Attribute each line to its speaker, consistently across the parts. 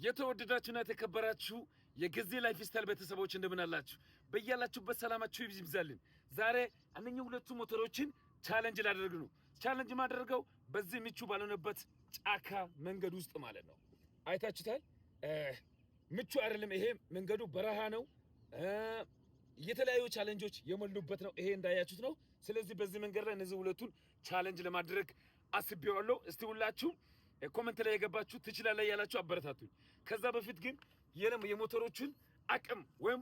Speaker 1: የተወደዳችሁና የተከበራችሁ የጊዜ Lifestyle ቤተሰቦች፣ እንደምን አላችሁ? በያላችሁበት ሰላማችሁ ይብዛልን። ዛሬ እነኚህ ሁለቱ ሞተሮችን challenge ላደርግ ነው። Challenge ማደርገው በዚህ ምቹ ባልሆነበት ጫካ መንገድ ውስጥ ማለት ነው። አይታችሁታል። ምቹ አይደለም። ይሄ መንገዱ በረሃ ነው። የተለያዩ challenge ኦች የሞሉበት ነው። ይሄ እንዳያችሁት ነው። ስለዚህ በዚህ መንገድ ላይ እነዚህ ሁለቱን challenge ለማድረግ አስቤዋለሁ። እስቲ ሁላችሁ comment ላይ የገባችሁ ትችላለህ ያላችሁ አበረታቱኝ። ከዛ በፊት ግን የሞተሮቹን አቅም ወይም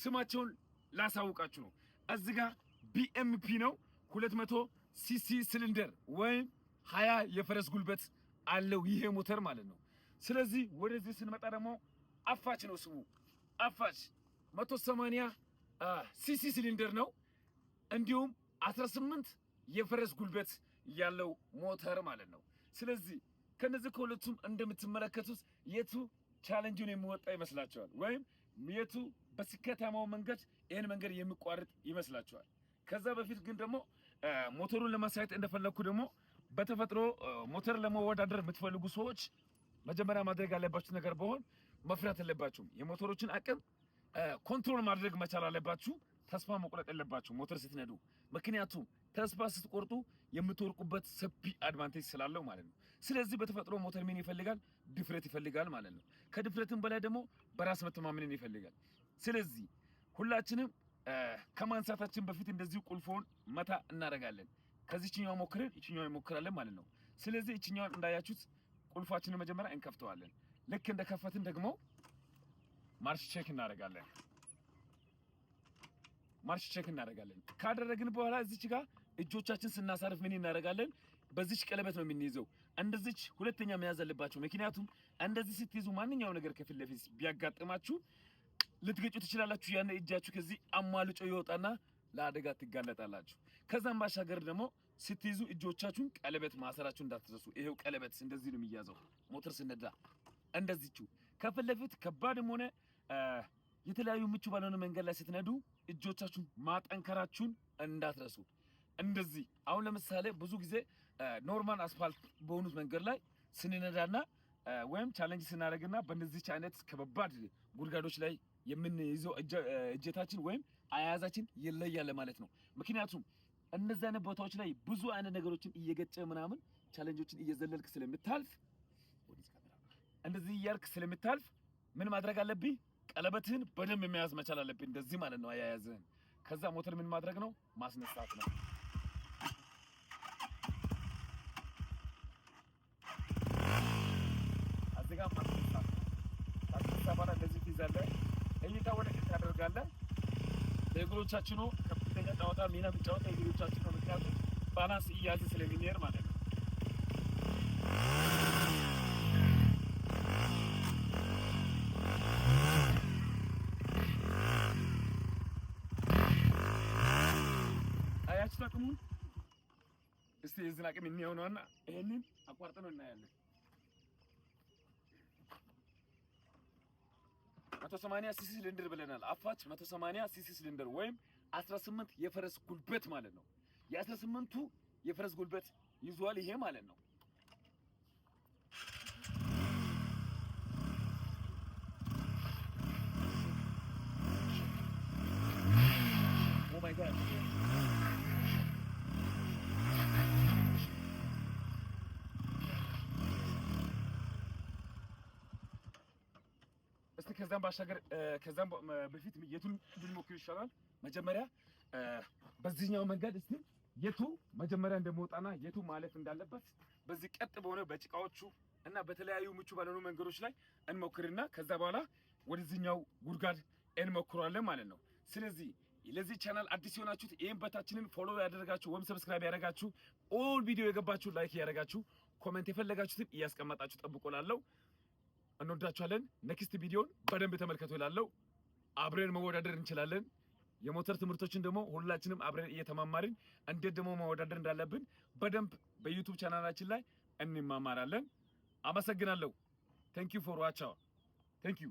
Speaker 1: ስማቸውን ላሳውቃችሁ ነው። እዚህ ጋር BMP ነው፣ 200 cc ሲሊንደር ወይም 20 የፈረስ ጉልበት አለው ይሄ ሞተር ማለት ነው። ስለዚህ ወደዚህ ስንመጣ ደግሞ አፋች ነው ስሙ፣ አፋች 180 cc ሲሊንደር ነው። እንዲሁም 18 የፈረስ ጉልበት ያለው ሞተር ማለት ነው። ስለዚህ ከነዚህ ከሁለቱም እንደምትመለከቱት የቱ challenge ኡን የሚወጣ ይመስላችኋል? ወይም የቱ በስኬታማው መንገድ ይህን መንገድ የሚቋርጥ ይመስላችኋል? ከዛ በፊት ግን ደግሞ ሞተሩን ለማሳየት እንደፈለግኩ ደግሞ በተፈጥሮ ሞተር ለመወዳደር የምትፈልጉ ሰዎች መጀመሪያ ማድረግ ያለባችሁ ነገር በሆን መፍራት የለባችሁም። የሞተሮችን አቅም control ማድረግ መቻል አለባችሁ። ተስፋ መቁረጥ የለባችሁ ሞተር ስትነዱ። ምክንያቱም ተስፋ ስትቆርጡ የምትወድቁበት ሰፊ advantage ስላለው ማለት ነው። ስለዚህ በተፈጥሮ ሞተር ምን ይፈልጋል? ድፍረት ይፈልጋል ማለት ነው። ከድፍረትም በላይ ደግሞ በራስ መተማመንን ይፈልጋል። ስለዚህ ሁላችንም ከማንሳታችን በፊት እንደዚሁ ቁልፎን መታ እናደርጋለን። ከዚህኛው ሞክረን ይችኛውን እንሞክራለን ማለት ነው። ስለዚህ ይችኛውን እንዳያችሁት ቁልፋችንን መጀመሪያ እንከፍተዋለን። ልክ እንደከፈትን ደግሞ ማርሽ check እናደርጋለን። ማርሽ check እናደርጋለን። ካደረግን በኋላ እዚች ጋር እጆቻችን ስናሳርፍ ምን እናደርጋለን? በዚች ቀለበት ነው የምንይዘው። እንደዚች ሁለተኛ መያዝ አለባችሁ። ምክንያቱም እንደዚህ ስትይዙ ማንኛውም ነገር ከፊት ለፊት ቢያጋጥማችሁ ልትገጩ ትችላላችሁ። ያን እጃችሁ ከዚህ አሟልጮ ይወጣና ለአደጋ ትጋለጣላችሁ። ከዛም ባሻገር ደግሞ ስትይዙ እጆቻችሁን ቀለበት ማሰራችሁ እንዳትረሱ። ይሄው ቀለበት እንደዚህ ነው የሚያዘው ሞተር ስነዳ፣ እንደዚቹ ከፊት ለፊት ከባድም ሆነ የተለያዩ ምቹ ባልሆነ መንገድ ላይ ስትነዱ እጆቻችሁን ማጠንከራችሁን እንዳትረሱ። እንደዚህ አሁን ለምሳሌ ብዙ ጊዜ normal አስፋልት በሆኑት መንገድ ላይ ስንነዳና ወይም challenge ስናደርግና በእነዚች አይነት ከባባድ ጉድጓዶች ላይ የምንይዘው እጀታችን ወይም አያያዛችን ይለያል ማለት ነው። ምክንያቱም እነዚህ አይነት ቦታዎች ላይ ብዙ አይነት ነገሮችን እየገጨ ምናምን challenge ኦችን እየዘለልክ ስለምታልፍ፣ እንደዚህ እያልክ ስለምታልፍ ምን ማድረግ አለብህ? ቀለበትህን በደንብ መያዝ መቻል አለብህ። እንደዚህ ማለት ነው አያያዝህን። ከዛ ሞተር ምን ማድረግ ነው? ማስነሳት ነው። እዚህ ጋር ማስነሳት ነው። ካስነሳ በኋላ እንደዚህ ትይዛለህ። እይታ ወደ ፊት ታደርጋለህ። ለእግሮቻችን ነው ከፍተኛ ጨዋታ ሚና የሚጫወተው የእግሮቻችን ነው። ምክንያቱም balance እያያዘ ስለሚሄድ ማለት ነው። አያችሁ አቅሙን? እስቲ የዚህን አቅም እንየው ነውና ይሄንን አቋርጠን እናያለን። 180 cc ሲሊንደር ብለናል። አፋች 180 cc ሲሊንደር ወይም 18 የፈረስ ጉልበት ማለት ነው። የ18ቱ የፈረስ ጉልበት ይዟል ይሄ ማለት ነው። Oh my God! እስቲ ከዛም ባሻገር ከዛም በፊት የቱን ብንሞክር ይሻላል? መጀመሪያ በዚህኛው መንገድ እስቲ የቱ መጀመሪያ እንደመውጣና የቱ ማለፍ እንዳለበት በዚህ ቀጥ በሆነ በጭቃዎቹ እና በተለያዩ ምቹ ባልሆኑ መንገዶች ላይ እንሞክርና ከዛ በኋላ ወደዚህኛው ጉድጓድ እንሞክራለን ማለት ነው። ስለዚህ ለዚህ ቻናል አዲስ የሆናችሁት ይህን በታችንን follow ያደረጋችሁ ወይም subscribe ያደረጋችሁ፣ all ቪዲዮ የገባችሁ like ያደረጋችሁ፣ comment የፈለጋችሁትን እያስቀመጣችሁ ጠብቁ እላለሁ። እንወዳችኋለን። Next ቪዲዮን በደንብ ተመልከቱ እላለሁ። አብረን መወዳደር እንችላለን። የሞተር ትምህርቶችን ደግሞ ሁላችንም አብረን እየተማማርን እንዴት ደግሞ መወዳደር እንዳለብን በደንብ በ YouTube ቻናላችን ላይ እንማማራለን። አመሰግናለሁ። Thank you for watch. Thank you.